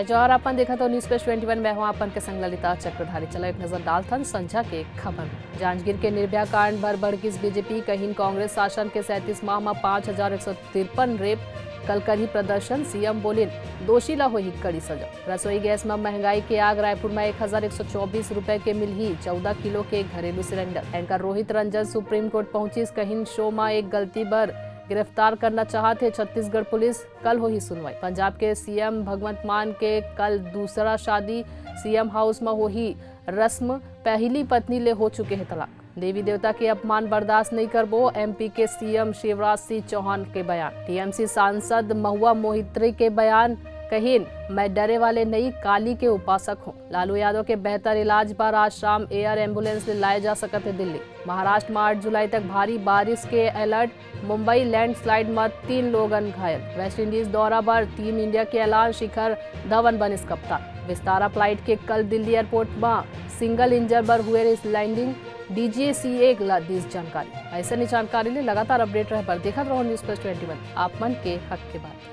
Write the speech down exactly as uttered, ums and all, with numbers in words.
जौहर, अपन देखत हो News Flash twenty one, मैं हूं अपन के संग ललिता चक्रधारी। चलो एक नजर डालथन संझा के खबर में। जांजगीर के निर्भया कांड बर भड़किस बीजेपी, कहिन कांग्रेस शासन के सैंतीस माह म पाँच हजार एक सौ तिरपन रेप, कल करही प्रदर्शन, सीएम बोलिन दोषी ला होही कड़ी सजा। रसोई गैस म महंगाई के आग, रायपुर म एक हजार एक सौ चौबीस रुपए के मिलही चौदह किलो के घरेलू cylinder. Anchor Rohit Ranjan supreme court पहुंचिस, कहिन शो म एक गलती बर गिरफ्तार करना चाहत हे छत्तीसगढ़ पुलिस, कल होही सुनवाई। पंजाब के सीएम भगवंत मान के कल दूसरा शादी, सीएम हाउस म होही रस्म, पहली पत्नी ले हो चुके हे तलाक। देवी देवता के अपमान बर्दाश्त नहीं करबो, एमपी के सीएम शिवराज सिंह चौहान के बयान। टीएमसी सांसद महुआ मोहित्री के बयान, कहिन मैं डरे वाले नहीं, काली के उपासक हूँ। लालू यादव के बेहतर इलाज बर आज शाम एयर एम्बुलेंस ले लाए जा सकत हे दिल्ली। महाराष्ट्र म आठ जुलाई तक भारी बारिश के अलर्ट, मुंबई लैंडस्लाइड म तीन लोगन घायल। वेस्ट इंडीज दौरा बर टीम इंडिया के ऐलान, शिखर धवन बनिस कप्तान। विस्तारा फ्लाइट के कल दिल्ली एयरपोर्ट म सिंगल इंजन बर हुए रिहिस लैंडिंग, डीजीसीए ला दिस जानकारी। अइसने जानकारी ले लगातार अपडेट रहे बर देखत रहो News Flash twenty one, आप मन के हक के बात।